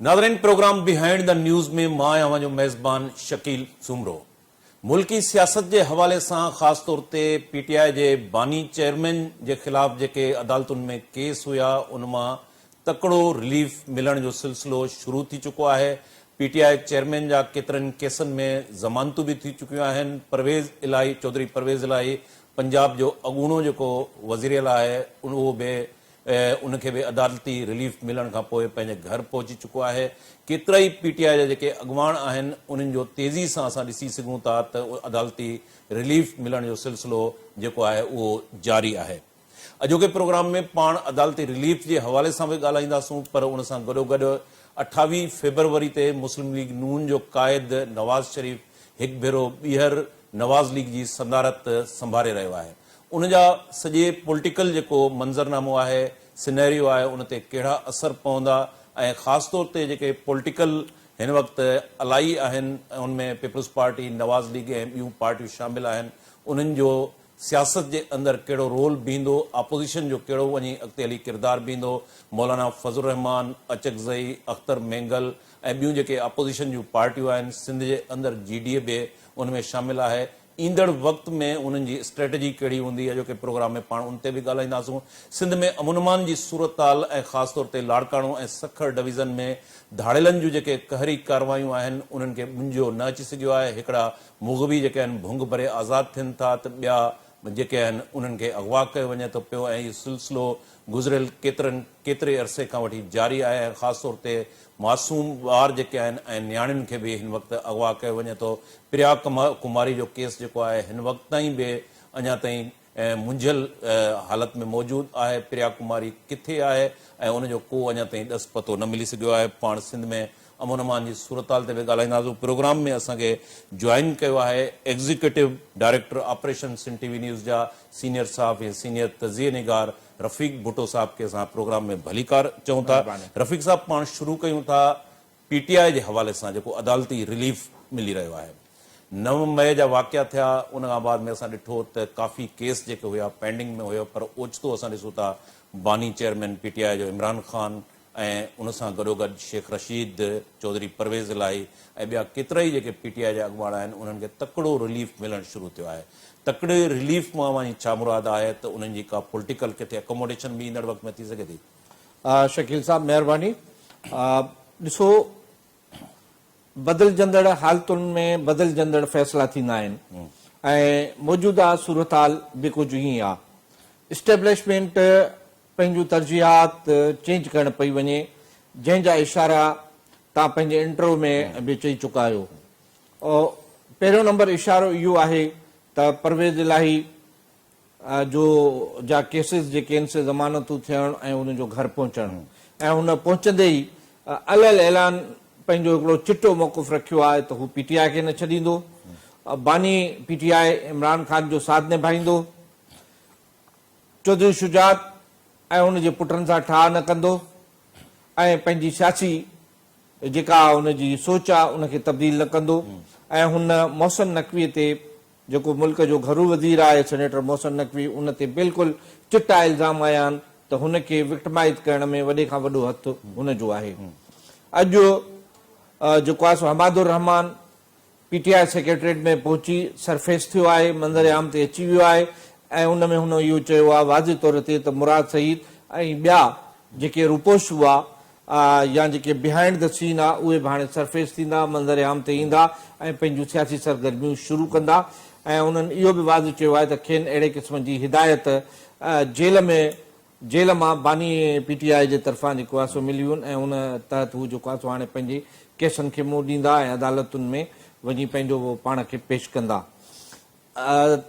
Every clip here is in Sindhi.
ناظرين پروگرام بيهائنڊ the news ۾ مان آهيان اوهان جو ميزبان شڪيل سومرو. ملڪي سياست جي حوالي سان خاص طور تي پي ٽي آء جي باني چيئرمين جي خلاف جيڪي عدالتن ۾ ڪيس هيا ان مان تڪڙو رليف ملڻ جو سلسلو شروع ٿي چڪو آهي. پي ٽي I chairman جا ڪيترن ڪيسن ۾ ضمانتون به ٿي چڪيون آهن. پرويز الاهي چوڌري پرويز الاهي پنجاب جو اڳوڻو جيڪو وزيراعليٰ آهي اهو به ان کي به عدالتي رليف ملڻ کان پوء پنهنجي گهر پهچي چڪو آهي. ڪيترائي پي ٽي آء جا جيڪي اڳواڻ آهن انهن جو تيزي سان اسان ڏسي سگهون ٿا ته عدالتي رليف ملڻ جو سلسلو جيڪو آهي اهو جاري آهي. اڄوڪي پروگرام ۾ پاڻ عدالتي رليف جي حوالي سان به ڳالهائينداسون پر ان سان گڏوگڏ 28 فيبروري تي مسلم ليگ نون جو قائد نواز شريف هڪ ڀيرو ٻيهر نواز ليگ جي صدارت سنڀاري رهيو آهي ان جا سڄي پوليٽيڪل جيڪو منظرنامو آهي، سينيريو آهي ان تي ڪهڙا اثر پوندا ۽ خاص طور تي جيڪي پوليٽيڪل هن وقت الائي آهن ان ۾ پيپلز پارٽي، نواز ليگ ۽ ٻيون پارٽيون شامل آهن انهن جو سياست جي اندر ڪهڙو رول بيهندو، اپوزيشن جو ڪهڙو وڃي اڳتي هلي ڪردار بيهندو، مولانا فضل الرحمان، اچڪزئي، اختر مينگل ۽ ٻيون جيڪي اپوزيشن جون پارٽيون آهن سنڌ جي اندر جي ڊي اي به ان ۾ شامل آهي ايندڙ وقت ۾ انهن جي اسٽريٽجي ڪهڙي هوندي اڄوڪي پروگرام ۾ پاڻ ان تي به ڳالهائينداسون. سنڌ ۾ امن امان جي صورتحال ۽ خاص طور تي لاڙڪاڻو ۽ سکر ڊويزن ۾ ڌاڙيلن جون جيڪي قهري ڪارروايون آهن انهن کي ٻنجو نه اچي سگهيو آهي هڪڙا مغوي جيڪي آهن ڀنگ ڀري آزاد ٿين ٿا ته ٻيا جيڪي آهن انهن کي اغوا ڪيو وڃي ٿو پيو ۽ اهو سلسلو گذريل ڪيترن ڪيتري عرصي کان وٺي جاري آهي ۽ خاص طور تي معصوم ٻار جيڪي آهن ۽ نياڻين کي به هن وقت اغوا ڪيو وڃي ٿو. پريا ڪماري جو ڪيس جيڪو آهي هن وقت تائين به اڃا تائين منجهيل حالت ۾ موجود آهي. پريا ڪماري ڪٿي آهي ۽ ان جو ڪو اڃا تائين ڏس پتو نه ملي سگهيو آهي. پاڻ سنڌ ۾ امن امان جي صورتحال تي به ڳالهائينداسون. پروگرام ۾ اسان کي جوائن ڪيو آهي executive director operation Sindh T V news جا سينيئر صحافي ۽ سينيئر تجزيي نگار رفيق ڀٽو صاحب کي اسان پروگرام ۾ ڀليڪار چئون ٿا. رفيق صاحب پاڻ شروع ڪيون ٿا پي ٽي آء جي حوالي سان جيڪو عدالتي رليف ملي رهيو آهي. 9 مئي جا واقعا ٿيا ان کان بعد ۾ اسان ڏٺو ته ڪافي ڪيس جيڪي هيا پينڊنگ ۾ هيو پر اوچتو اسان ڏسون ٿا باني چيئرمين پي ٽي آء جو عمران خان ۽ ان سان گڏوگڏ شيخ رشيد، چوڌري پرويز الاهي ۽ ٻيا ڪيترائي جيڪي پي ٽي آء جا اڳواڻ آهن انهن کي تڪڙو رليف ملڻ شروع ٿيو آهي. تڪڙي رليف مان اوهان جي ڇا مراد آهي ته انهن جي ڪا پوليٽيڪل ڪٿي اڪوموڊيشن به ايندڙ وقت ۾ ٿي سگهي ٿي؟ شڪيل صاحب مهرباني. ڏسو بدلجندڙ حالتن ۾ بدلجندڙ فيصلا ٿيندا آهن ۽ موجوده صورتحال به ڪجهه ائين آهي. اسٽيبلشمينٽ پنهنجون ترجيحات چينج ڪرڻ پئي وڃي جنهن جا اشارا توهان پنهنجي انٽرويو ۾ به چئي چڪا آهيو. پهريون نمبر اشارو اهو آهي ته پرويز الاهي جو جا ڪيسز جيڪي آهن سي ضمانتون ٿيڻ ۽ ان جو گهر پهچڻ ۽ ان پهچندي ئي علي الاعلان پنهنجو هڪڙو چٽو موقف رکيو آهي ته هو پي ٽي آء کي نه ڇڏيندو، باني پي ٽي آء عمران خان جو ساٿ نڀائيندو. چوڌري شجاعت ۽ ان جي پٽن سان ٺاهه نه ڪندو ۽ پنهنجي سياسي جيڪا ان جي سوچ آ ان کي تبديل نه ڪندو ۽ هن محسن نقوي تي جيڪو ملڪ جو گهرو وزير آهي سينيٽر محسن نقوي ان تي بلڪل چٽا الزام آيا آهن ته هن کي وڪٽمائيز ڪرڻ ۾ وڏي کان وڏو هٿ هن جو آهي اڄ جيڪو آهي سو Hamad ur Rehman P T I secretariat ۾ پهچي سرفيس ٿيو آهي، منظر عام تي اچي ويو آهي ۽ ان ۾ هن اهو چيو آهي واضح طور تي ته مراد سعيد ۽ ٻيا جيڪي روپوش هئا يا جيڪي بيهائنڊ the سين آ اهي به هاڻي سرفيس ٿيندا، منظر عام تي ايندا ۽ پنهنجون سياسي سرگرميون شروع ڪندا ۽ انهن اهو به واضح چيو آهي ته کين اهڙي قسم جي هدايت جيل ۾ جيل مان باني پي ٽي آء جي طرفان جيڪو آهي سو مليون ۽ ان تحت هو جيڪو آهي سو هاڻي پنهنجي ڪيسن کي منهن ڏيندا ۽ عدالتن ۾ وڃي پنهنجو پاڻ کي پيش ڪندا.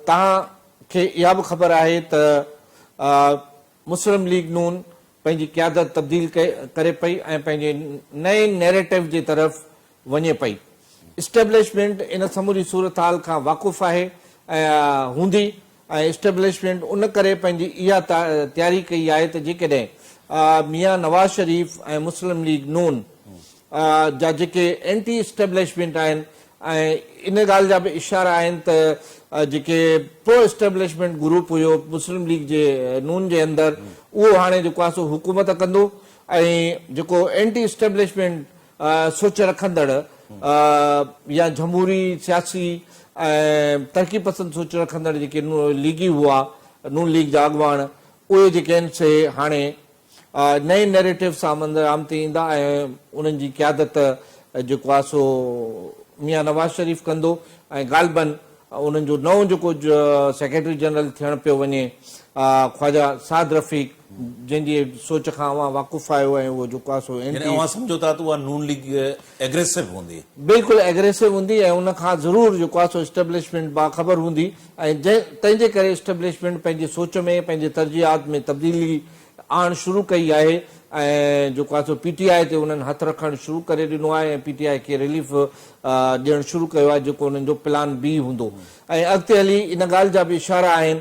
توهان کي اها به خبر آهي ته مسلم ليگ نون پنهنجي قيادت تبديل ڪري پئي ۽ پنهنجي نئين نيريٽو جي طرف وڃي پئي. اسٽيبلشمينٽ ان سموري صورتحال کان واقف آهي ۽ هوندي ۽ اسٽيبلشمينٽ ان ڪري پنهنجي اها تياري ڪئي آهي ته جيڪڏهن ميان نواز شريف ۽ مسلم ليگ نون جا جيڪي اينٽي اسٽيبلشمينٽ آهن ۽ ان ڳالهه جا به اشارا آهن ته جيڪي پرو اسٽيبلشمينٽ گروپ هيو مسلم ليگ جي نون جي اندر اهو هاڻي جيڪو آهي سو حڪومت ڪندو ۽ جيڪو اينٽي اسٽيبلشمينٽ. سوچ رکندڙ يا جمهوري سياسي ۽ ترقي پسند سوچ رکندڙ جيڪي ليگي هئا، نون ليگ جا اڳواڻ، اهي جيڪي آهن سي هاڻي نئين نيريٽو سان منظر عام تي ايندا ۽ انهن جي قيادت جيڪو آهي سو ميان نواز شريف ڪندو ۽ غالباً انهن جو نئون جيڪو سيڪريٽري جنرل ٿيڻ پيو وڃي خواجه سعد رفيق جنهن جي سوچ کان اوهان واقف آهيو ۽ اهو جيڪو آهي سو يعني اوهان سمجهو ٿا ته اها نون ليگ ايگريسو هوندي. بلڪل ايگريسو هوندي ۽ ان کان ضرور جيڪو آهي سو اسٽيبلشمينٽ باخبر هوندي ۽ تنهن جي ڪري اسٽيبلشمينٽ پنهنجي سوچ ۾ پنهنجي ترجيحات ۾ تبديلي آڻڻ شروع ڪئي آهي ۽ جيڪو آهي سو پي ٽي آء تي انهن هٿ رکڻ شروع ڪري ڏنو آهي ۽ پي ٽي آء کي رليف ڏيڻ شروع ڪيو آهي جيڪو انهن جو پلان بي هوندو ۽ اڳتي هلي ان ڳالهه جا به اشارا آهن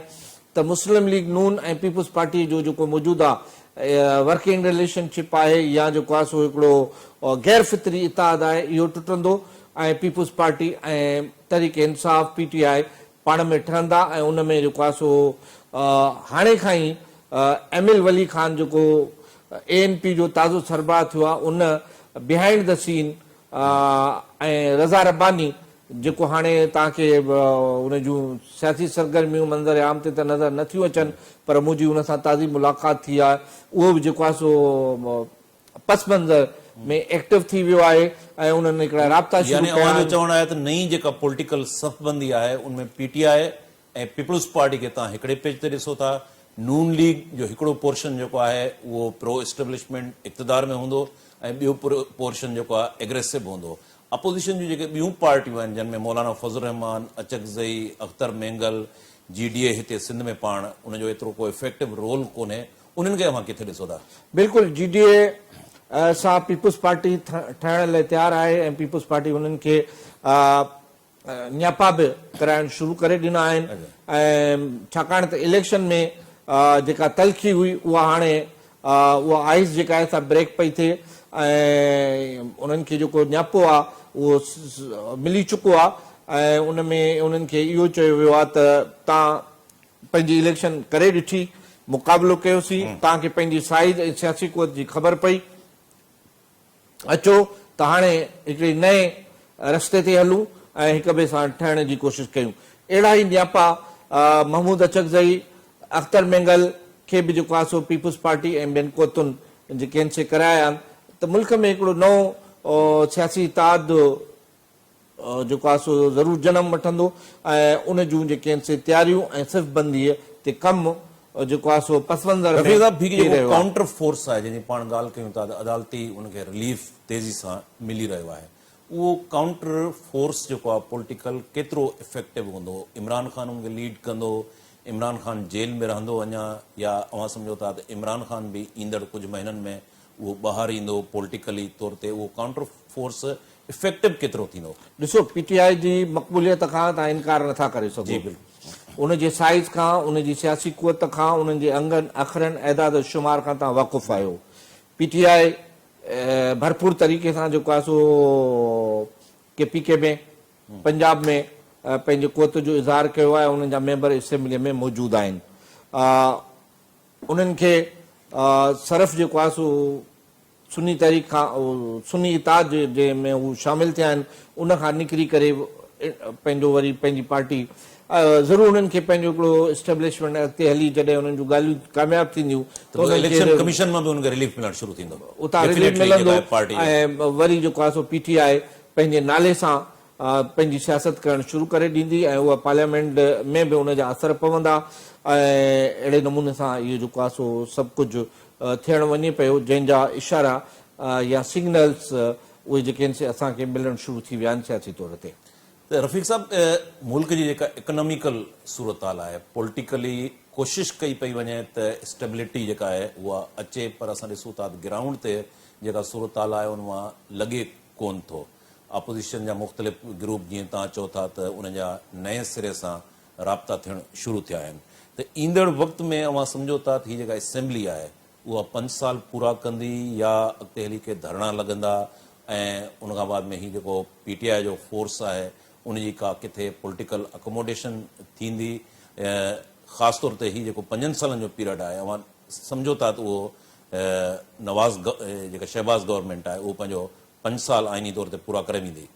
ته مسلم ليگ نون ۽ پيپلز پارٽي جو جيڪو موجوده ورڪنگ رليشن شپ آهي يا جيڪو آهي سو هڪڙو غير فطري اتحاد آهي اهو ٽٽندو ۽ peoples party ۽ Tehreek Insaf, P ٽي آء، پاڻ ۾ ٺهندا ۽ ان ۾ جيڪو آهي سو هاڻي کان ئي ايمل ولي خان جيڪو اي اين پي جو تازو سربراهه ٿيو آهي ان بيهائنڊ the سين ۽ رضا رباني جيڪو هاڻي توهان کي ان جون سياسي سرگرميون منظر عام تي ته نظر نه ٿيون اچن پر منهنجي ان سان تازي ملاقات ٿي آهي اهو به جيڪو آهي سو پس منظر ۾ ايڪٽو ٿي ويو آهي ۽ انهن هڪڙا رابطا شروع يعني ڪيا اوهان جو آهن. چوڻ آهي ته نئين جيڪا پوليٽيڪل صف بندي آهي ان ۾ پي ٽي آء ۽ پيپلز پارٽي کي توهان هڪڙي پيج تي ڏسو ٿا، نون ليگ جو هڪڙو پورشن جيڪو آهي اهو پرو اسٽيبلشمينٽ اقتدار ۾ هوندو ۽ ٻيو پورشن جيڪو آهي ايگريسو هوندو. اپوزيشن جون جيڪي ٻيون پارٽيون آهن جن ۾ مولانا فضل الرحمان، اچڪزئي، اختر مينگل، جي ڊي اي هتي سنڌ ۾ پاڻ ان جو ايترو ڪو افيڪٽو رول ڪونهي انهن کي اوهان ڪٿي ڏسو ٿا؟ بلڪل جي ڊي اي سان پيپلز پارٽي ٺهڻ لاء تيار آهي ۽ پيپلز پارٽي انهن کي نياپا به ڪرائڻ شروع ڪري ڏنا آهن ۽ ڇاڪاڻ ته اليڪشن ۾ جيڪا تلخي هئي اها هاڻي اها آئس جيڪا آهي سا بريڪ پئي ٿئي ۽ انهن کي جيڪو نياپو آهي اهو ملي چڪو آهي ۽ ان ۾ انهن کي اهو چيو ويو آهي ته تان پنهنجي اليڪشن ڪري ڏٺي، مقابلو ڪيوسين، توهان کي پنهنجي سائيز ۽ سياسي قوت جي خبر پئي، اچو ته هاڻي هڪڙي نئين رستي تي هلون ۽ هڪ ٻئي سان ٺهڻ جي ڪوشش ڪيون. اهڙا ئي نياپا محمود اچڪزئي، اختر مينگل کي به جيڪو آهي سو پيپلز پارٽي ۽ ٻين قوتن جيڪي آهن سي ڪرايا آهن ته ملڪ ۾ هڪڙو نئون سياسي اتحاد جيڪو آهي سو ضرور جنم وٺندو ۽ ان جون جيڪي آهن سي تياريون ۽ صف بنديء تي ڪم جيڪو آهي سو پس منظر ۾ رفيق صاحب هي ٿي جيڪو رهيو آهي. ڪائونٽر فورس آهي جنهن جي پاڻ ڳالهه ڪيون ٿا ته عدالتي ان کي رليف تيزي سان ملي رهيو آهي اهو ڪائونٽر فورس جيڪو آهي پوليٽيڪل ڪيترو افيڪٽو هوندو عمران خان ان کي ليڊ ڪندو عمران خان جيل ۾ رهندو اڃا يا اوهان سمجهو ٿا ته عمران خان به ايندڙ ڪجهه مهينن ۾ اهو ٻاهر ايندو پوليٽيڪلي طور تي اهو ڪائونٽر فورس افيڪٽو ڪيترو ٿيندو؟ ڏسو پي ٽي آء جي مقبوليت کان توهان انڪار نٿا ڪري سگهو. ان جي سائيز کان، ان جي سياسي قوت کان، انهن جي انگن اکرن، اعداد و شمار کان توهان واقف آهيو. پي ٽي آء ڀرپور طريقي سان جيڪو آهي سو ڪي پي ڪي ۾ پنجاب ۾ پنهنجي قوت جو اظهار ڪيو آهي، انهن جا ميمبر اسيمبليء ۾ موجود آهن. انهن کي صرف جيڪو آهي سو سني تحريڪ کان سني اتحاد جنهن ۾ هو شامل ٿيا آهن ان کان نڪري ڪري پنهنجو وري پنهنجي پارٽي ضرور انهن کي پنهنجو هڪڙو اسٽيبلشمينٽ اڳتي هلي جڏهن انهن جون ڳالهيون ڪامياب ٿينديون ته انهن کي اليڪشن ڪميشن مان به انهن کي رليف ملڻ شروع ٿيندو اتان رليف ملندو ۽ وري جيڪو آهي سو پي ٽي آء پنهنجي نالي سان پنهنجي سياست ڪرڻ شروع ڪري ڏيندي ۽ اها پارليامينٽ ۾ به ان جا اثر پوندا ۽ اهڙي نموني سان اهو جيڪو آهي سو سڀ ڪجهه ٿيڻ وڃي پيو جنهن جا اشارا يا سگنلز اهي جيڪي آهن سي اسان کي ملڻ شروع ٿي ويا آهن سياسي طور تي. ته رفيق صاحب ملڪ جي جيڪا اڪناميڪل صورتحال آهي پوليٽيڪلي ڪوشش ڪئي پئي وڃي ته اسٽيبلٽي جيڪا آهي اها اچي پر اسان ڏسون ٿا ته گرائونڊ تي جيڪا صورتحال آهي ان مان لڳي ڪون ٿو اپوزيشن جا مختلف گروپ جيئن توهان چئو ٿا ته انهن جا نئين سري سان رابطا ٿيڻ شروع ٿيا آهن ته ايندڙ وقت ۾ اوهان سمجهو ٿا ته هي جيڪا اسيمبلي آهي اها پنج سال پورا ڪندي يا اڳتي هلي ڪي ڌرڻا لڳندا ۽ ان کان بعد ۾ هي جيڪو پي ٽي آء جو فورس آهي ان جي ڪا ڪٿي پوليٽيڪل اڪوموڊيشن ٿيندي خاص طور تي هي جيڪو پنجن سالن جو پيريڊ آهي اوهان سمجهو ٿا ته اهو نواز جيڪا شهباز گورنمينٽ آهي اهو پنهنجو پنج سال آئيني طور تي پورا ڪري ويندي.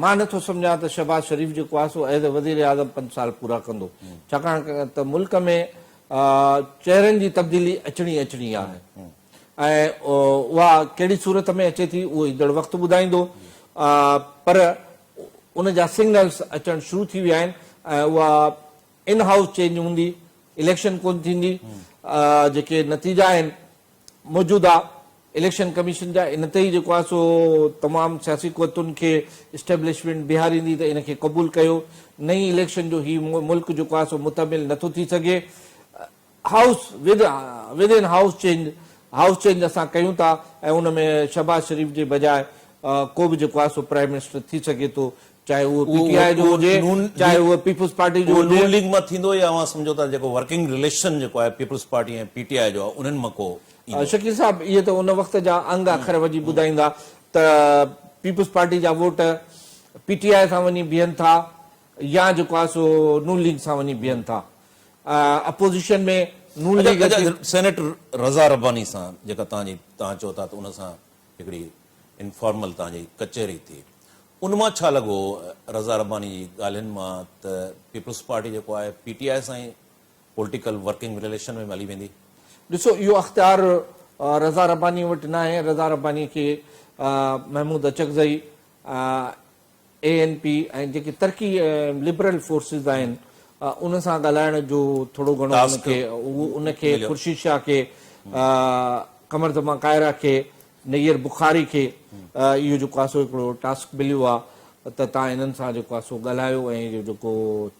مان نه ٿو سمجهان ته شهباز شريف جيڪو آهي سو ايز اي وزيراعظم پنج سال پورا ڪندو ڇاڪاڻ ته ملڪ ۾ چهرن جي تبديلي اچڻي اچڻي آهي ۽ اها ڪهڙي صورت ۾ اچي ٿي اهو ايندڙ وقت ٻڌائيندو پر ان جا سگنلز اچڻ شروع ٿي ويا آهن ۽ اها ان هائوس چينج هوندي اليڪشن ڪونه ٿيندي جيڪي نتيجا آهن موجوده اليڪشن ڪميشن جا ان تي ئي جيڪو آهي سو تمام سياسي قوتن کي اسٽيبلشمينٽ بيهاريندي ته ان کي قبول ڪيو نئين اليڪشن جو هي ملڪ جيڪو آهي سو متحمل نٿو ٿي سگهي house with in house change house change اسان ڪيون ٿا ۽ ان ۾ شهباز شريف جي بجاء ڪو به جيڪو آهي سو پرائم منسٽر ٿي سگهي ٿو چاهي اهو پي ٽي آء جو هجي چاهي اهو پيپلز پارٽي جو هجي. اهو نون ليگ مان ٿيندو يا اوهان سمجهو ٿا جيڪو ورڪنگ رليشن جيڪو آهي پيپلز پارٽي ۽ پي ٽي آء جو آهي انهن مان ڪو ايندو؟ شڪيل صاحب اهي ته ان وقت جا انگ اکر وڃي ٻڌائيندا ته پيپلز پارٽي جا ووٽ پي ٽي آء سان وڃي بيهن ٿا يا جيڪو آهي سو نون ليگ سان وڃي بيهن ٿا اپوزيشن ۾ نون ليگ اچي. سينيٽر رضا رباني سان جيڪا توهان جي توهان چئو ٿا ته ان سان هڪڙي انفارمل توهان جي ڪچهري ٿي ان مان ڇا لڳو رضا رباني جي ڳالهين مان ته پيپلز پارٽي جيڪو آهي پي ٽي آء سان ئي پوليٽيڪل ورڪنگ رليشن ۾ هلي ويندي؟ ڏسو اهو اختيار رضا رباني وٽ ناهي، رضا رباني کي محمود اچڪزئي، اي اين پي ۽ جيڪي ترقي ۽ لبرل فورسز آهن ان سان ڳالهائڻ جو ٿورو گهڻو ان کي ان کي خورشيد شاهه کي قمر زمان قائره کي نيئر بخاري کي اهو جيڪو آهي سو هڪڙو ٽاسڪ مليو آهي ته تان انهن سان جيڪو آهي سو ڳالهايو ۽ اهو جيڪو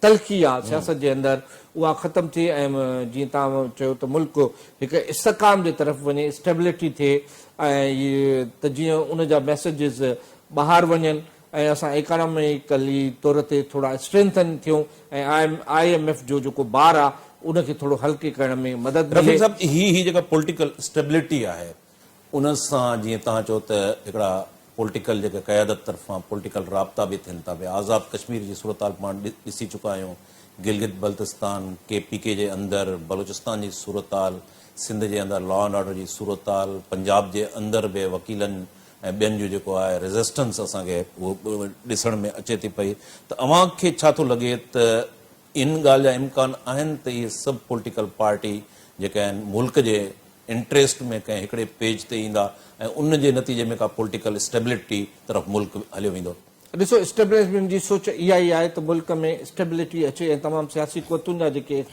تلخي آهي سياست جي اندر اها ختم ٿئي ۽ جيئن تان چيو ته ملڪ هڪ استحڪام جي طرف وڃي اسٽيبلٽي ٿئي ۽ ته جيئن ان جا ميسيجز ٻاهر وڃن ۽ اسان ايڪاناميڪلي طور تي ٿورا اسٽرينٿن ٿيون ۽ I M F جو جيڪو بار آهي ان کي ٿورو هلڪي ڪرڻ ۾ مدد ملي. رفيق صاحب هي هي جيڪا پوليٽيڪل اسٽيبلٽي آهي ان سان جيئن توهان چئو ته هڪڙا پوليٽيڪل جيڪي قيادت طرفان پوليٽيڪل رابطا به ٿين ٿا پيا آزاد ڪشمير جي صورتحال پاڻ ڏسي چڪا آهيون گلگت بلتستان ڪي پي ڪي جي اندر بلوچستان جي صورتحال سنڌ جي اندر لا اينڊ آرڊر جي صورتحال پنجاب جي اندر به وڪيلن ۽ ٻين جو جيڪو آهي ريزسٽنس اسان کي اهو ڏسڻ ۾ اچي ٿي پئي ته اوهان کي ڇا ٿو لڳي ته ان ڳالهه جا امڪان آهن ته اهي سڀ پوليٽيڪل پارٽي جيڪي آهن ملڪ جي انٽريسٽ ۾ ڪنهن هڪڙي پيج تي ايندا ۽ ان جي نتيجي ۾ ڪا پوليٽيڪل اسٽيبلٽي طرف ملڪ هليو ويندو. ڏسو اسٽيبلشمينٽ جي سوچ اها ئي آهي ته ملڪ ۾ اسٽيبلٽي اچي ۽ تمام سياسي قوتن جا جيڪي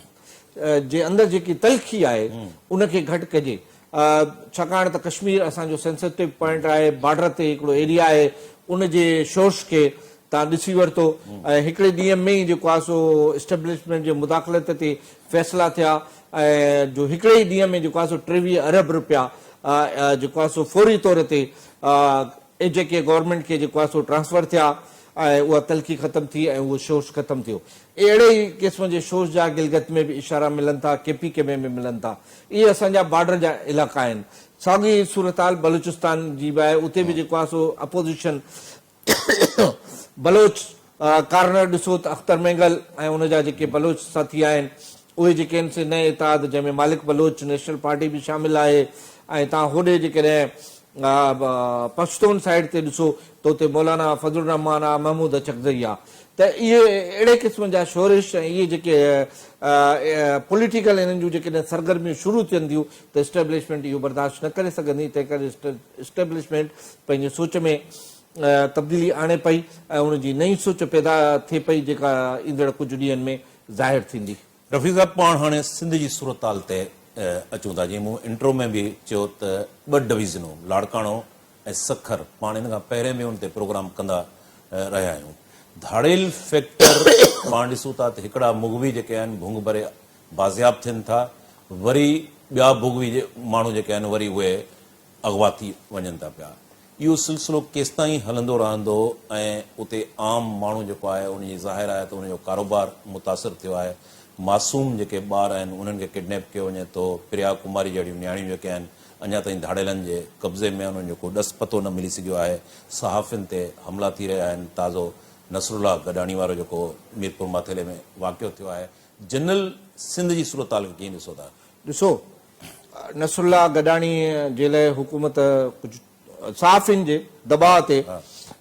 جي اندر جيڪي تلخي آهي ان کي گهٽ ڪجي ڇاڪاڻ ته ڪشمير اسان جو سينسيٽو پوائنٽ آهي بارڊر تي هڪڙو ايريا آهي ان جي شورش کي تان ڏسي ورتو ۽ هڪڙي ڏينهن ۾ ئي جيڪو آهي سو اسٽيبلشمينٽ جي مداخلت تي فيصلا ٿيا ۽ جو هڪڙي ئي ڏينهن ۾ جيڪو آهي سو 23 ارب روپيا جيڪو آهي سو فوري طور تي اي جي ڪي گورنمينٽ کي جيڪو آهي سو ٽرانسفر ٿيا ۽ اها تلخي ختم ٿي ۽ اهو شورش ختم ٿيو. اهڙي ئي قسم جي شورش جا گلگت ۾ به اشارا ملن ٿا، ڪي پي ڪي ۾ به ملن ٿا. اهي اسان جا بارڊر جا علائقا آهن. ساڳي صورتحال بلوچستان جي به آهي، اتي به جيڪو آهي سو اپوزيشن بلوچ ڪارنر ڏسو ته اختر مينگل ۽ ان جا جيڪي بلوچ ساٿي آهن اهي جيڪي آهن سي نئين اتحاد جنهن ۾ مالڪ بلوچ نيشنل پارٽي به شامل آهي ۽ تان هوڏي جيڪڏهن پشتون سائيڊ تي ڏسو ته اتي مولانا فضل الرحمان آ محمود اچڪزئي آ ته اهي اهڙي قسم جا شورش ۽ اهي جيڪي پوليٽيڪل انهن جون جيڪڏهن سرگرميون شروع ٿين ٿيون ته اسٽيبلشمينٽ اهو برداشت نه ڪري سگهندي تنهن ڪري اسٽيبلشمينٽ پنهنجي سوچ ۾ تبديلي آڻي پئي ۽ ان جي نئين سوچ پيدا ٿئي پئي جيڪا ايندڙ ڪجهه ڏينهن ۾ ظاهر ٿيندي. رفيق صاحب پاڻ هاڻي سنڌ جي صورتحال تي اچون ٿا جيئن مون انٽرو ۾ به چيو ته ٻه ڊويزنون لاڙڪاڻو ۽ سکر پاڻ ان کان پهرين به ان تي پروگرام ڪندا رهيا آهيون ڌاڙيل فيڪٽر پاڻ ڏسون ٿا ته هڪڙا مغوي جيڪي آهن ڀونگ ڀري بازياب ٿين ٿا وري ٻيا مغوي ماڻهو جيڪي آهن وري اهي اغوا ٿي وڃن ٿا پيا. اهو سلسلو ڪيستائين هلندو رهندو ۽ اتي عام ماڻهو جيڪو آهي ان جي ظاهر آهي ته ان جو ڪاروبار متاثر ٿيو آهي. معصوم جيڪي ٻار آهن انهن کي ڪڊنيپ ڪيو وڃي ٿو. پريا ڪماري جهڙيون نياڻيون جيڪي آهن اڃا تائين ڌاڙيلن جي قبضي ۾ آهن انهن جو ڪو ڏس پتو نه ملي سگهيو آهي. صحافين تي حملا ٿي رهيا آهن. تازو نصرالله گڏاڻي وارو جيڪو ميرپور ماٿيلي ۾ واقعو ٿيو آهي. جنرل سنڌ جي صورتحال کي ڪيئن ڏسو ٿا؟ ڏسو نصرالله گڏاڻي جي لاء حڪومت ڪجهه صحافين جي دٻاء تي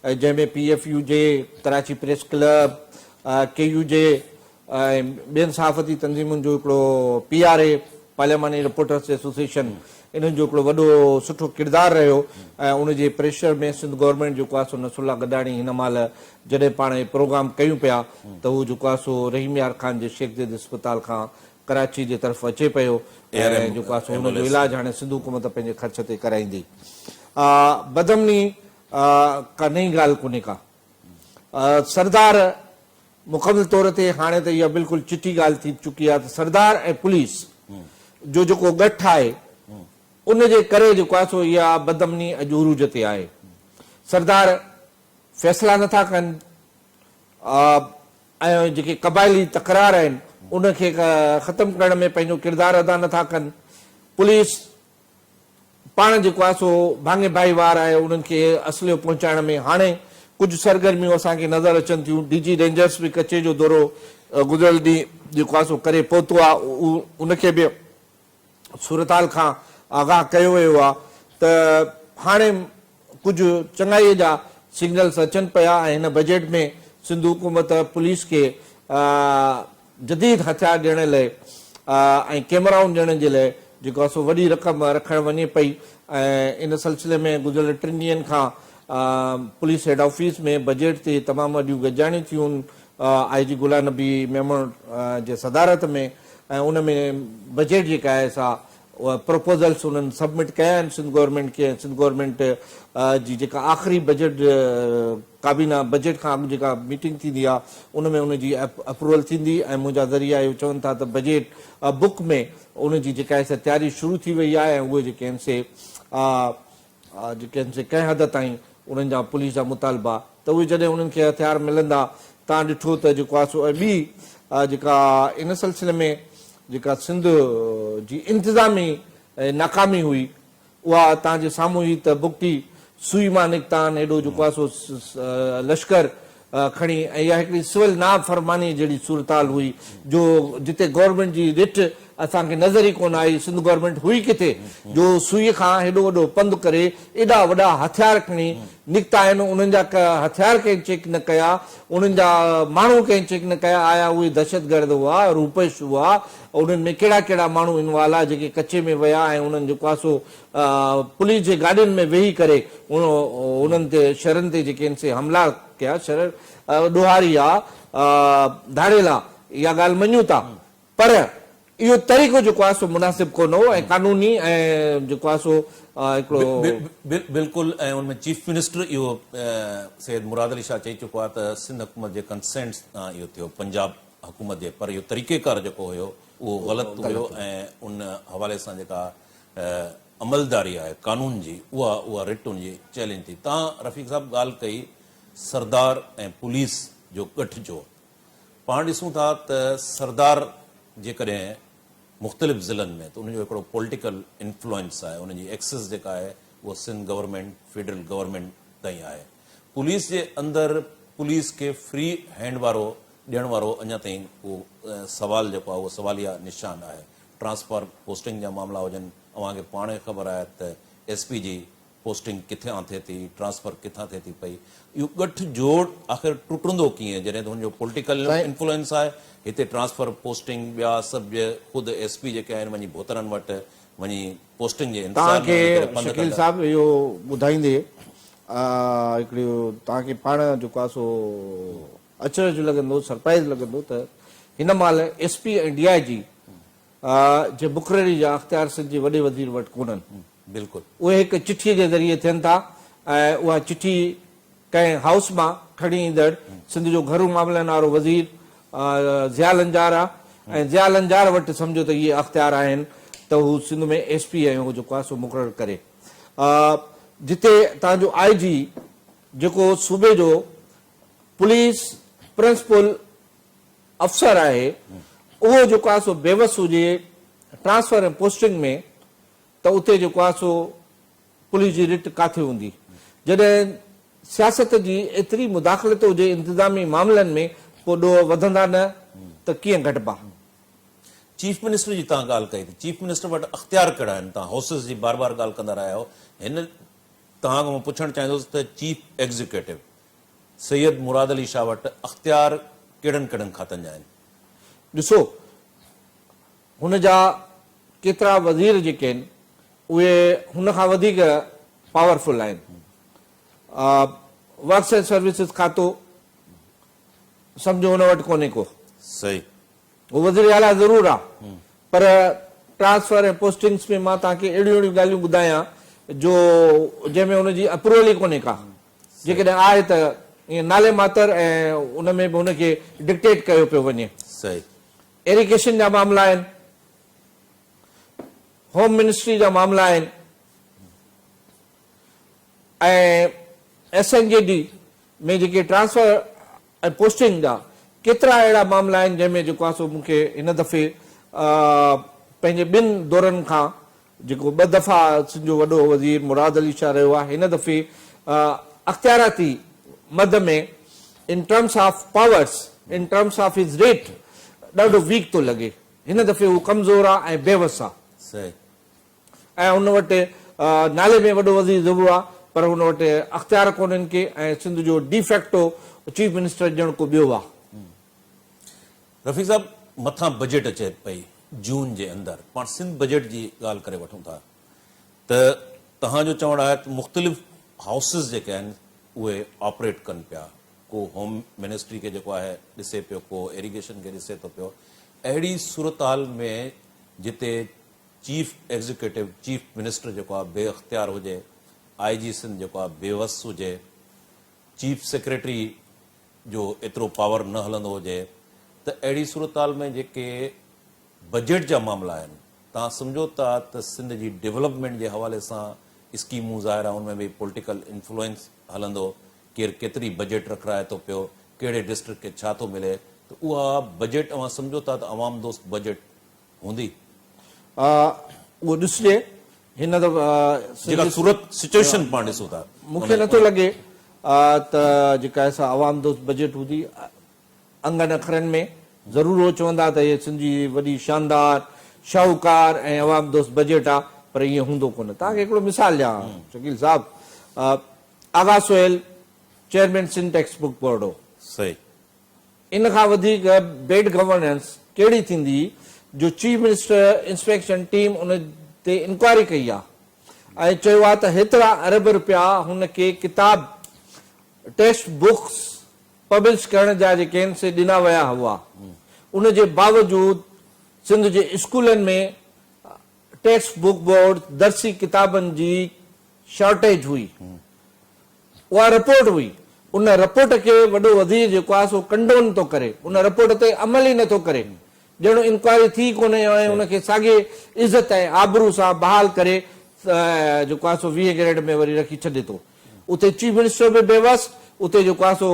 جنهن ۾ P F U J, Karachi press club, K U J ۽ ٻين صحافتي تنظيمن جو هڪڙو پي آر اي، پارلياماني رپورٽرس ايسوسيئيشن، انهن جو هڪڙو وڏو سٺو ڪردار رهيو ۽ ان جي پريشر ۾ سنڌ گورنمينٽ جيڪو آهي سو نصرالله گڏاڻي هن مهل جڏهن پاڻ هي پروگرام ڪيون پيا ته هو جيڪو آهي سو رحيم يار خان جي شيخ زيد اسپتال کان ڪراچي جي طرف اچي پيو ۽ جيڪو آهي سو هن جو علاج هاڻي سنڌ حڪومت پنهنجي خرچ تي ڪرائيندي. بدامني ڪا نئين ڳالهه ڪونهي ڪا. سردار مڪمل طور تي هاڻي ته اها بلڪل چٽي ڳالهه ٿي چڪي آهي ته سردار ۽ پوليس جو جيڪو ڳٺ آهي ان جي ڪري جيڪو آهي سو اها بدامني اڄ عروج تي آهي. سردار فيصلا نٿا ڪن ۽ جيڪي قبائلي تڪرار آهن ان کي ختم ڪرڻ ۾ پنهنجو ڪردار ادا نٿا ڪن. پوليس پاڻ جيڪو آهي سو ڀاڱي ڀائيوار آهي انهن کي اسلحو پهچائڻ ۾ هاڻي ڪجهه سرگرميون اسان کي نظر اچن ٿيون. ڊي جي رينجرس به ڪچي جو دورو گذريل ڏينهن جيڪو آهي سو ڪري پهتو آهي ان کي به صورتحال کان آگاهه ڪيو ويو آهي ته هاڻي ڪجهه چڱائي جا سگنلز اچن پيا ۽ هن بجيٽ ۾ سنڌ حڪومت پوليس کي جديد هٿيار ڏيڻ لئه ۽ ڪيمرائون ڏيڻ جي لئه جيڪو آهي سو وڏي رقم رکڻ وڃي پئي ۽ ان سلسلي ۾ گذريل ٽن ڏينهن کان پوليس هيڊ آفيس ۾ بجيٽ تي تمام وڏيون گڏجاڻيون ٿيون آء جي غلام نبي ميمڻ جي صدارت ۾ ۽ ان ۾ بجيٽ جيڪا آهي سا پروپوزلس انهن سبمٽ ڪيا آهن سنڌ گورنمينٽ کي ۽ سنڌ گورنمينٽ جي جيڪا آخري بجيٽ ڪابينا بجيٽ کان اڳ جيڪا ميٽنگ ٿيندي آهي ان ۾ ان جي اپروول ٿيندي ۽ منهنجا ذريعا اهو چون ٿا ته بجيٽ بڪ ۾ ان جي جيڪا آهي سا تياري شروع ٿي وئي آهي ۽ اهي جيڪي آهن سي جيڪي آهن سي ڪنهن حد تائين انهن جا پوليس جا مطالبا ته اهي جڏهن انهن کي هٿيار ملندا تان ڏٺو ته جيڪو آهي سو ۽ ٻي جيڪا ان سلسلي ۾ جيڪا سنڌ جي انتظامي ناڪامي هئي اها توهان جي سامهون هئي ته بگٽي سوئي مان نڪتا آهن ايڏو جيڪو آهي سو لشڪر کڻي ۽ اها هڪڙي سول نافرماني جهڙي صورتحال هئي جو جتي گورنمينٽ جي رٽ اسان کي نظر ئي ڪونه آئي سنڌ گورنمينٽ هئي ڪٿي جو سوئي کان هيڏو وڏو پنڌ ڪري ايڏا وڏا هٿيار کڻي نڪتا آهن انهن جا هٿيار ڪنهن چيڪ نه ڪيا انهن جا ماڻهو ڪنهن چيڪ نه ڪيا آيا اهي دهشتگرد هئا روپش هئا انهن ۾ ڪهڙا ڪهڙا ماڻهو انوالو آ جيڪي ڪچي ۾ ويا ۽ انهن جيڪو آ سو پوليس جي گاڏين ۾ ويهي ڪري انهن تي شھرن تي جيڪي آهن سي حملا ڪيا شھر ڏوهاري آ ڌاڙيل آ اها ڳالهه مڃون ٿا پر اهو طريقو جيڪو آ سو مناسب ڪونه هو ۽ قانوني ۽ جيڪو آ سو هڪڙو. بلڪل ۽ ان ۾ چيف منسٽر اهو سيد مراد علي شاهه چئي چڪو آ ته سنڌ حڪومت جي ڪنسينٽ سان اهو ٿيو پنجاب حڪومت جي پر اهو طريقيڪار جيڪو هيو اهو غلط هيو ۽ ان حوالي سان جيڪا عملداري آهي قانون جي اها اها رٽ ان جي چئلينج ٿي. تان رفيق صاحب ڳالهه ڪئي سردار ۽ پوليس جو ڳٺ جوڙ پاڻ ڏسون ٿا ته سردار جيڪڏهن مختلف ضلعن ۾ ته ان جو هڪڙو پوليٽيڪل انفلوئنس آهي ان جي ايڪسس جيڪا آهي اها سنڌ گورنمينٽ فيڊرل گورنمينٽ تائين آهي پوليس جي اندر پوليس کي فري هينڊ وارو ڏيڻ وارو اڃا تائين اهو سوال جيڪو آهي اهو سواليه نشان آهي. ٽرانسفر پوسٽنگ جا معاملا هجن اوهان کي پاڻ کي خبر آهي ته ايس پي جي پوسٽنگ ڪٿان ٿئي ٿي ٽرانسفر ڪٿان ٿئي ٿي پئي اهو ڳٺ جوڙ آخر ٽٽندو ڪيئن جڏهن ته هن جو پوليٽيڪل انفلوئنس آهي هتي ٽرانسفر پوسٽنگ ٻيا سڀ خود ايس پي جيڪي آهن وڃي ڀوترن وٽ وڃي پوسٽنگ جي انتظار توهان ۾ وڃي ڪري کي پنڌ شڪيل ڪندا. صاحب اهو ٻڌائيندي هڪڙي توهان کي پاڻ جيڪو آهي سو اچرج لڳندو، سرپرائز لڳندو ته هن مهل ايس پي ۽ ڊي I جي جي مقرري جا اختيار سنڌ جي وڏي وزير وٽ ڪونهن. بلڪل. اهي هڪ چٺي جي ذريعي ٿين ٿا ۽ اها چٺي ڪنهن هائوس مان کڻي ايندڙ سنڌ جو گهرو معاملن وارو وزير ضياء لنجار آهي ۽ ضياء لنجار وٽ سمجهو ته اهي اختيار آهن ته هو سنڌ ۾ ايس پي ۽ هو جيڪو آهي سو مقرر ڪري. جتي تان جو آء جي جيڪو صوبي جو پوليس پرنسپل افسر آهي اهو جيڪو آهي سو بيوس هجي ٽرانسفر ۽ پوسٽنگ ۾ ته اتي جيڪو آهي سو پوليس جي رٽ ڪاٿي هوندي؟ جڏهن سياست جي ايتري مداخلت هجي انتظامي معاملن ۾ پوء ڏوهه وڌندا نه ته ڪيئن گهٽبا؟ چيف منسٽر جي توهان ڳالهه ڪئي ته چيف منسٽر وٽ اختيار ڪهڙا آهن؟ توهان هائوسز جي بار بار ڳالهه ڪندا رهيا آهيو هن توهان کان مان پڇڻ چاهيندس ته چيف ايگزيڪيوٽو سيد مراد علي شاهه وٽ اختيار ڪهڙن ڪهڙن کاتن جا آهن؟ ڏسو هن جا ڪيترا وزير جيڪي آهن اهي هن کان وڌيڪ پاورفل آهن. ورڪس اينڊ سروسز کاتو سمجهو هن وٽ ڪونهي ڪو. صحيح. هو وزير اعليٰ ضرور آ پر ٽرانسفر ۽ پوسٽنگس ۾ مان توهان کي اهڙيون اهڙيون ڳالهيون ٻڌايان جو جنهن ۾ هن جي اپروول ئي ڪونهي ڪا. جيڪڏهن آهي ته ائين نالي ماتر ۽ ان ۾ به هن کي ڊڪٽيٽ ڪيو پيو وڃي. صحيح. ايريگيشن جا معاملا آهن، هوم منسٽري جا معاملا آهن ۽ ايس اين جي ڊي ۾ جيڪي ٽرانسفر ۽ پوسٽنگ جا ڪيترا اهڙا معاملا آهن جنهن ۾ جيڪو آهي سو مون کي هن دفعي پنهنجي ٻن دورن کان جيڪو ٻه دفعا سنڌ جو وڏو وزير مراد علي شاهه رهيو آهي هن دفعي اختياراتي مد ۾ in terms of powers in terms of his rate ڏاڍو ويڪ ٿو لڳي هن دفعي هو ڪمزور آهي ۽ بيوس آهي. صحيح. ۽ هن وٽ نالي ۾ وڏو وزير ضرور آ پر هن وٽ اختيار ڪونهن ڪي ۽ سنڌ جو ڊي فيڪٽو چيف منسٽر ڄڻ ڪو ٻيو آ. رفيق صاحب مٿان بجيٽ اچي پئي جون جي اندر پاڻ سنڌ بجيٽ جي ڳالهه ڪري وٺون ٿا ته توهان جو چوڻ آهي ته مختلف هائوسز جيڪي آهن اهي آپريٽ ڪن پيا ڪو هوم منسٽري کي جيڪو آهي ڏسي پيو ڪو ايريگيشن کي ڏسي ٿو پيو اهڙي صورتحال ۾ جتي چيف ايگزيڪيوٽو، چيف منسٽر جيڪو آهي بي اختيار هجي، آء جي سنڌ جيڪو آهي بي وس هجي، چيف سيڪريٽري جو ايترو پاور نه هلندو هجي ته اهڙي صورتحال ۾ جيڪي بجيٽ جا معاملا آهن توهان سمجهو ٿا ته سنڌ جي ڊولپمينٽ جي حوالي سان اسڪيمون ظاهر آهي ان ۾ به پوليٽيڪل انفلوئنس هلندو ڪير ڪيتري بجيٽ رکرائي ٿو پيو ڪهڙي ڊسٽرڪٽ کي ڇا ٿو ملي ته اها بجيٽ اوهان سمجهو ٿا ته عوام دوست بجيٽ هوندي. اهو ڏسجي هن ته جيڪا صورت سچوئيشن پاڻ ڏسون ٿا. مون کي نٿو لڳي ته جيڪا آهي سا عوام دوست بجيٽ هوندي. انگن اکرن ۾ ضرور اهو چوندا ته هي سنڌ جي وڏي شاندار، شاهوڪار ۽ عوام دوست بجيٽ آ پر ائين هوندو ڪونه. توهان کي هڪڙو مثال ڏيان شڪيل صاحب، Agha Sohail chairman Sindh text book board هو. صحيح. ان کان وڌيڪ بيڊ گورننس ڪهڙي ٿيندي جو چيف منسٽر انسپيڪشن ٽيم ان تي انڪوائري ڪئي آهي ۽ چيو آهي ته هيترا ارب رپيا هن کي ڪتاب ٽيڪسٽ بڪس پبلش ڪرڻ جا جيڪي آهن سي ڏنا ويا هئا ان جي باوجود سنڌ جي اسڪولن ۾ ٽيڪسٽ بڪ بورڊ درسي ڪتابن جي شارٽيج هئي. اها رپورٽ هئي. ان رپورٽ کي وڏو وزير جيڪو آهي سو ڪنڊون ٿو ڪري. ان رپورٽ تي عمل ئي نٿو ڪري. ڄڻ انڪوائري ٿي ئي ڪونهي ۽ ان کي ساڳي عزت ۽ آبرو سان بحال ڪري جيڪو آهي سو ويهين گريڊ ۾ وري رکي ڇڏي ٿو. اتي چيف منسٽر به بيوس، اتي جيڪو آهي سو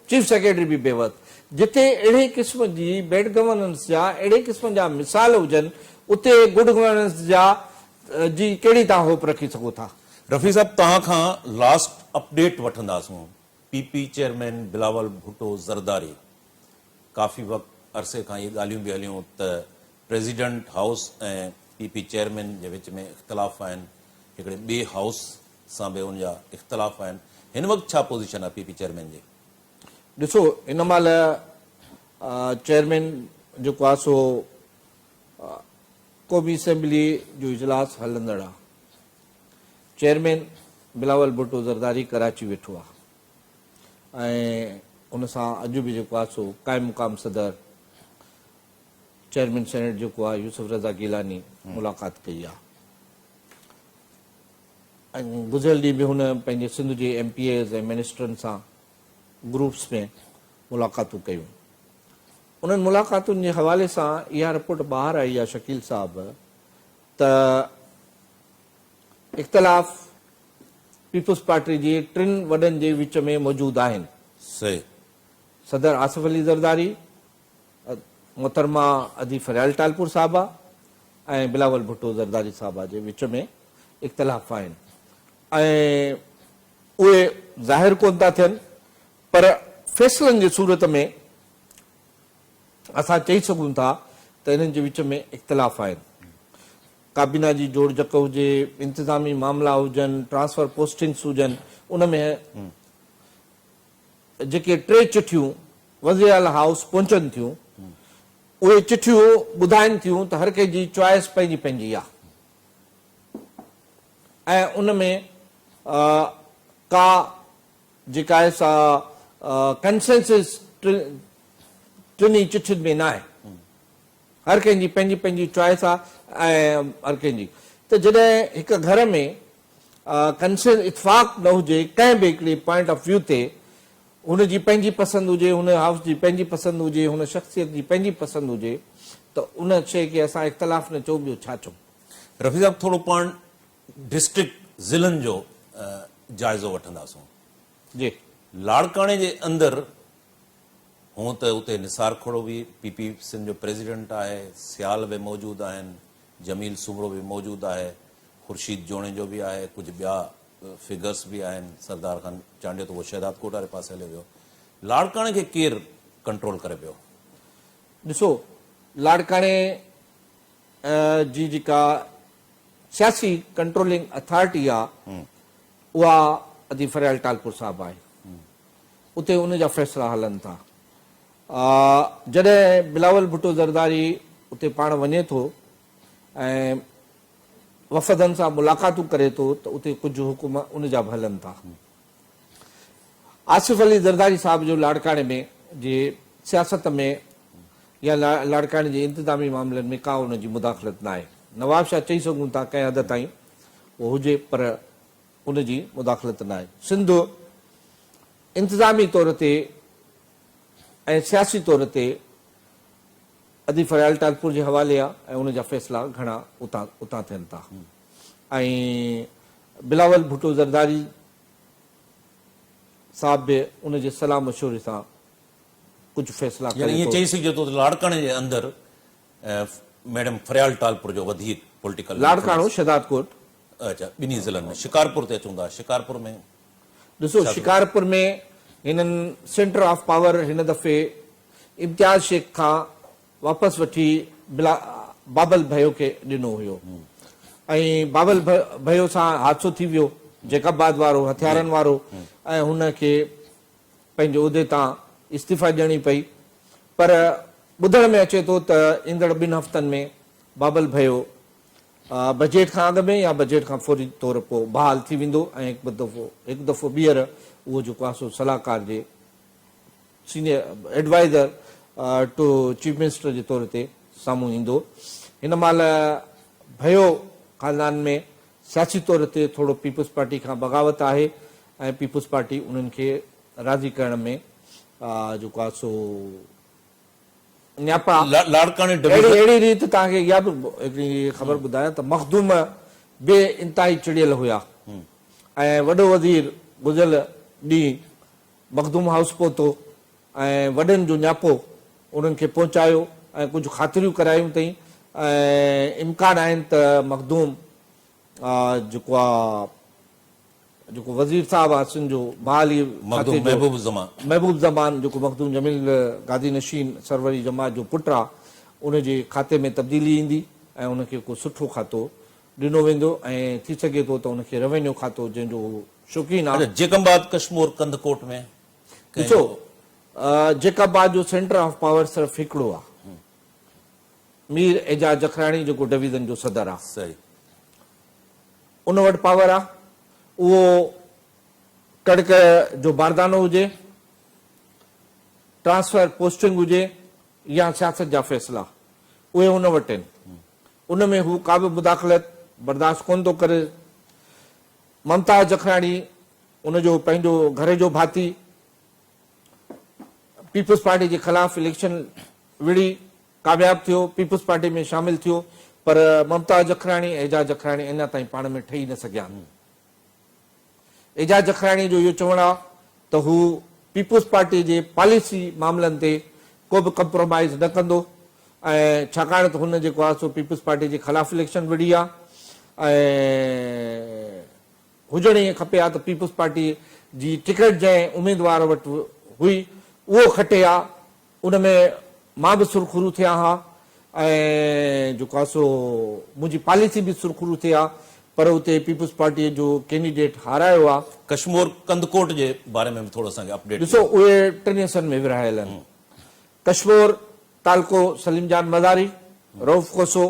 چيف سيڪريٽري به بيوس. جتي اهڙي قسم جي بيڊ گورننس جا اهڙي قسم جا مثال هجن اتي گڊ گورننس جا جي ڪهڙي توهان هوپ رکي سگهو ٿا. رفيع صاحب توهان کان لاسٽ اپڊيٽ وٺنداسون P P chairman Bilawal Bhutto Zardari ڪافي وقت عرصي کان اهي ڳالهيون به هليون ته president house ۽ P P chairman جي وچ ۾ اختلاف آهن هڪڙي ٻئي هائوس سان به ان جا اختلاف آهن هن وقت ڇا پوزيشن آهي پي پي چيئرمين جي؟ ڏسو هن مهل چيئرمين جيڪو آهي سو قومي اسيمبلي جو اجلاس هلندڙ آ. چيئرمين بلاول ڀٽو زرداري ڪراچي ويٺو آ ۽ ان سان اڄ به جيڪو آ سو قائم مقام صدر چيئرمين سينيٽ جيڪو آ يوسف رضا گيلاني ملاقات ڪئي آ ۽ گذريل ڏينهن به هن پنهنجي سنڌ جي ايم پي ايز ۽ منسٽرن سان گروپس ۾ ملاقاتون ڪيون. انهن ملاقاتن جي حوالي سان اها رپورٽ ٻاهر آئي آهي شڪيل صاحب ته اختلاف پيپلز پارٽي جي ٽن وڏن جي وچ ۾ موجود آهن. صحيح. صدر آصف علي زرداري، محترمه ادي فريال ٽالپور صاحبه ۽ بلاول ڀٽو زرداري صاحبه جي وچ ۾ اختلاف آهن ۽ اهي ظاهر ڪونه ٿا ٿين پر فيصلن جي صورت ۾ اسان چئي سگهون ٿا ته انهن جي وچ ۾ اختلاف آهن. ڪابينا جي جوڙجڪ هجي، انتظامي معاملا هجن، ٽرانسفر پوسٽنگس هجن، ان ۾ جيڪي ٽي چٺيون وزيراعليٰ هائوس پهچن ٿيون، اهي چٺيون ٻڌائين ٿيون ته هر ڪنهن جي چوائس پنهنجي پنهنجي آهي ۽ ان ۾ ڪا جيڪا آهي سا ڪنسينسس ٽنهي چٺين ۾ ناهي. هر ڪنهن جي پنهنجي پنهنجي چوائس آ ۽ هر ڪنهن جي ته جڏهن هڪ گهر ۾ ڪنسين اتفاق نه هجي ڪنهن به هڪڙي پوائنٽ آف ويو تي هن جي پنهنجي پسند هجي هن هائوس جي پنهنجي پسند هجي هن شخصيت جي پنهنجي پسند هجي ته ان شيء کي اسان اختلاف نه چئون ٻيو ڇا چئون. رفيع صاحب ٿورو پاڻ ڊسٽرڪٽ ضلعن جو جائزو وٺنداسون. جي. لاڙڪاڻي جي اندر هونء ته اتي نثار کهڙو به پي پي سنڌ جو پريزيڊنٽ آهي، سيال به موجود آهن، جميل سومرو به موجود آهي، خورشيد جوڻيجو به آهي، ڪجهه ٻيا فگرس به آهن، سردار خان چانڊيو ته اهو شهداد ڪوٽ واري پاسي هليو ويو. لاڙڪاڻي کي ڪير ڪنٽرول ڪري پيو؟ ڏسو لاڙڪاڻي جي جيڪا سياسي ڪنٽرولنگ اٿارٽي آ اها ادي فريال ٽالپر صاحب آهي. اتي ان جا فيصلا هلن ٿا. جڏهن بلاول ڀٽو زرداري اتي پاڻ وڃي ٿو ۽ وفدن سان ملاقاتون ڪري ٿو ته اتي ڪجهه حڪم ان جا به هلن ٿا. آصف علي زرداري صاحب جو لاڙڪاڻي ۾ جي سياست ۾ يا لاڙڪاڻي جي انتظامي معاملن ۾ ڪا ان جي مداخلت ناهي. نوابشاهه چئي سگهون ٿا ڪنهن حد تائين اهو هجي پر ان جي مداخلت ناهي. سنڌ انتظامي طور تي ۽ سياسي طور تي ادي فريال ٽالپور جي حوالي آ ۽ ان جا فيصلا گهڻا اتان اتان ٿين ٿا ۽ بلاول ڀٽو زرداري صاحب به ان جي صلاح مشوري سان ڪجهه فيصلا يعني ڪري ائين ٿو. چئي سگهجي ٿو ته لاڙڪاڻي جي اندر ميڊم فريال ٽالپور جو وڌيڪ پوليٽيڪل لاڙڪاڻو، شهدادڪوٽ. اچا ٻنهي ضلعن ۾ شڪارپور تي اچون ٿا شڪارپور ۾ ڏسو شڪارپور ۾ هنن سينٽر آف پاور هن دفعي امتياز شيخ کان واپس وٺي بلا بابل ڀيو کي ڏنو هيو ۽ بابل ڀيو سان حادثو ٿي ويو جيڪب آباد وارو هٿيارن وارو ۽ هن کي پنهنجي عهدي تان استعيفا ڏيڻي پئي پر ٻڌڻ ۾ اچي ٿو ته ايندڙ ٻن هفتن ۾ بابل ڀيو بجيٽ کان اڳ ۾ يا بجيٽ کان فوري طور پوء بحال ٿي ويندو ۽ هڪ دفعو هڪ دفعو ٻيهر اهو جيڪو آهي سو صلاحڪار جي senior adviser to chief minister جي طور تي سامهون ايندو. هن مهل ڀيو خاندان ۾ سياسي طور تي ٿورو پيپلز پارٽي کان بغاوت آهي ۽ پيپلز پارٽي انهن کي راضي ڪرڻ ۾ جيڪو آهي سو نياپا. لاڙڪاڻي ڊويزن. اهڙي ريت توهان کي اها به هڪڙي خبر ٻڌايان ته مخدوم به انتهائي چڙيل هيا ۽ وڏو وزير گذريل ڏينهن مخدوم هائوس پهتو ۽ وڏن جو نياپو انهن کي پهچايو ۽ ڪجهه خاطريون ڪرايون اٿئين ۽ امڪان آهن ته مخدوم جيڪو آ جيڪو وزير صاحب آ سنڌ جو بحالي مخدوم کاتي جو محبوب الزمان. محبوب زمان جيڪو مخدوم جميل گادي نشين سروري جماعت جو پٽ آ ان جي کاتي ۾ تبديلي ايندي ۽ ان کي ڪو سٺو کاتو ڏنو ويندو ۽ ٿي سگهي ٿو ته ان کي روينيو کاتو جنهن جو هو شوقين آ. اڇا جيڪب آباد ڪشمور ڪنڌڪوٽ ۾ ڪنهن ڏسو جو. جيڪب آباد جو سينٽر آف پاور صرف هڪڙو آ مير اعجاز جکراڻي جيڪو ڊويزن جو صدر آ. صحيح. ان وٽ پاور آ اهو ڪڻڪ جو باردانو هجي، ٽرانسفر پوسٽنگ هجي يا سياست جا فيصلا اهي ان وٽ آهن. ان ۾ هو ڪا به مداخلت برداشت ڪونه ٿو ڪري. ممتاز جکراڻي ان جو پنهنجو گهر جو ڀاتي پيپلز پارٽي جي خلاف اليڪشن وڙهي ڪامياب ٿيو، پيپلز پارٽي ۾ شامل ٿيو پر ممتاز جکراڻي ۽ اعجاز جکراڻي اڃا تائين پاڻ ۾ ٺهي نه سگهيا آهن. اعجاز جکراڻي جو اهو چوڻ آهي ته هو پيپلز پارٽي جي پاليسي معاملن تي ڪو به ڪمپرومائيز نه ڪندو ۽ ڇاڪاڻ ته هن جيڪو آهي سو پيپلز پارٽي جي خلاف اليڪشن وڙهي آهي ۽ هجڻ ائين کپي ها ته پيپلز پارٽي جي ٽڪيٽ جنهن اميدوار وٽ هئي اهو کٽي ها ان ۾ مان به سرخرو ٿيان ها ۽ جيڪو آهي سو منهنجي پاليسي به سرخرو ٿئي ها پر اتي پيپلز پارٽيء جو ڪينڊيڊيٽ هارايو آهي. ڪشمور ڪنڌڪوٽ جي باري ۾ به ٿورو اسان کي اپڊيٽ ڏسو ڏيو. اهي ٽن حصن ۾ ورهايل آهن. ڪشمور تعلقو Saleem Jan Mazari, Rauf Khoso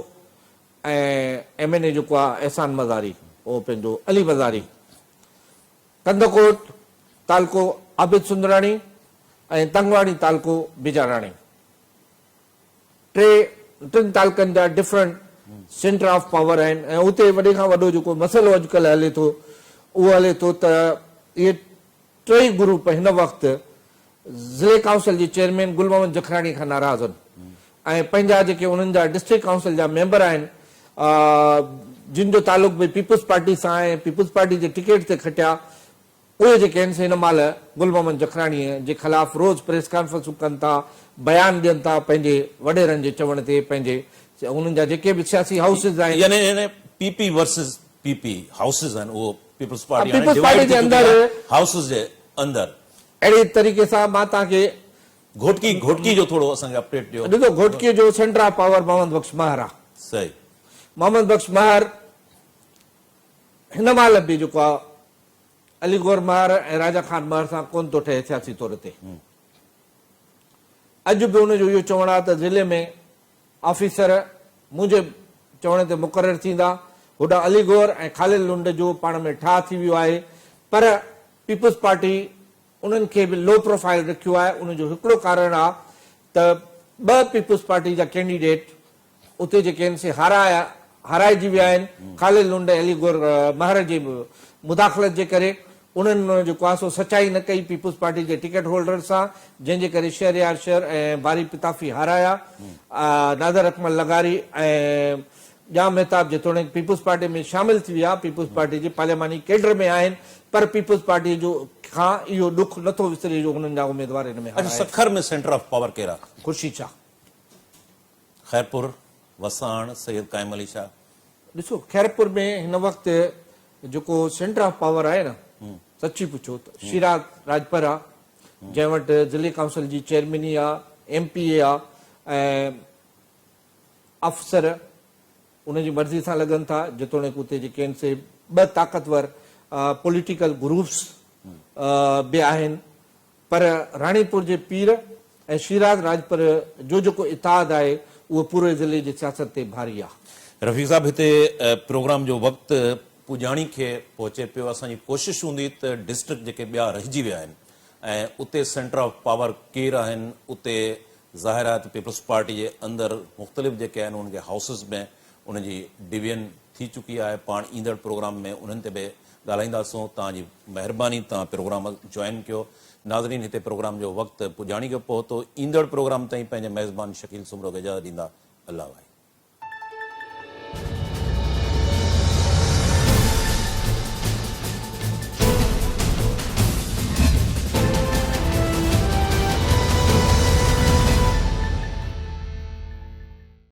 ۽ M N A جيڪو آهي احسان مزاري اهو پنهنجو علي مزاري. ڪنڌڪوٽ تعلقو عابد سندراڻي ۽ تنگواڻي تعلقو بجاراڻي. ٽي ٽن تعلقن جا ڊفرنٽ سينٽر آف پاور آهن ۽ اتي وڏي کان وڏو جيڪو مسئلو اڄڪلهه هلي ٿو اهو هلي ٿو ته اهي ٽئي گروپ هن وقت ضلعي ڪائونسل جي چيئرمين گل محمد جکراڻي کان ناراض آهن ۽ پنهنجا جيڪي انهن جا ڊسٽرڪٽ ڪائونسل جا ميمبر آهن جن جو تعلق به پيپلز پارٽي سان آهي ۽ پيپلز پارٽي جي ٽڪيٽ تي کٽيا اهي جيڪي آهن سي هن مهل گل محمد جکراڻيء جي خلاف روز پريس ڪانفرنسون ڪن ٿا، بيان ڏين ٿا، پنهنجي وڏيرن جي چوڻ تي پنهنجي انهن جا جيڪي به سياسي هائوسز آهن. يعني P P versus P P houses آهن اهو پيپلز پارٽي هاڻي پيپلز ڊوائيڊ پارٽي ٿي جي چڪي اندر آهي هائوسز جي اندر. اهڙي طريقي سان مان توهان کي. گهوٽڪي گهوٽڪي جو ٿورو اسان کي اپڊيٽ ڏيو. ڏسو گهوٽڪي جو centre of power Muhammad Bakhsh Mahar آهي. صحيح. محمد بخش مهر هن مهل به جيڪو آهي علي گور مهر ۽ راجا خان مهر سان ڪونه ٿو ٺهي سياسي طور تي. اڄ به ان جو اهو چوڻ آهي ته ضلعي ۾ آفيسر منهنجي چوڻ تي مقرر ٿيندا. هوڏانهن علي گور ۽ خالد لنڊ جو پاڻ ۾ ٺاهه ٿي ويو آهي پر پيپلز پارٽي انهن کي به لو پروفائيل رکيو آهي ان جو هڪڙو ڪارڻ آهي ته ٻه پيپلز پارٽي جا ڪينڊيڊيٽ اتي جيڪي آهن سي هارايا هارائجي ويا آهن، خالد لنڊ ۽ علي گور مهر جي مداخلت جي ڪري انهن جيڪو آهي سو سچائي نه ڪئي پيپلز پارٽي جي ٽڪيٽ هولڊرن سان جنهن جي ڪري شهريار شر ۽ باري پتافي هارايا، نادر اڪمل لغاري ۽ ڄام مهتاب جيتوڻيڪ پيپلز پارٽي ۾ شامل ٿي ويا، پيپلز پارٽي جي پارلياماني ڪيڊر ۾ آهن پر پيپلز پارٽي جو کان اهو ڏک نٿو وسري جو انهن جا اميدوار ان ۾ اڇا هارايا. سکر ۾ سينٽر آف پاور ڪير آهي؟ خورشيد شاهه. خيرپور، وساڻ، سيد قائم علي شاهه. ڏسو خيرپور ۾ هن وقت جيڪو سينٽر آف پاور آهي نه سچي پڇو ته شيراز راڄپر آ جنهن وٽ ضلعي ڪائونسل جي چيئرميني آ ايم پي اي آ ۽ آفيسر ان جي مرضي سان لڳن ٿا جيتوڻيڪ اتي جيڪي آهن سي ٻه طاقتور پوليٽيڪل گروپس به آهن پر راڻيپور جي پير ۽ شيراز راڄپر جو جيڪو اتحاد آهي اهو پوري ضلعي جي سياست تي ڀاري آهي. رفيق صاحب هتي پروگرام جو وقت پڄاڻي کي پهچي پيو اسان جي ڪوشش هوندي ته ڊسٽرڪٽ جيڪي ٻيا رهجي ويا آهن ۽ اتي سينٽر آف پاور ڪير آهن اتي ظاهر آهي ته پيپلز پارٽي جي اندر مختلف جيڪي آهن انهن کي هائوسز ۾ ان جي ڊويزن ٿي چڪي آهي پاڻ ايندڙ پروگرام ۾ انهن تي به ڳالهائينداسون توهان جي مهرباني توهان پروگرام جوائن ڪيو ناظرين هتي پروگرام جو وقت پڄاڻي کي پهتو ايندڙ پروگرام تائين پنهنجي ميزبان شڪيل سومرو کي اجازت ڏيندا الله واهي.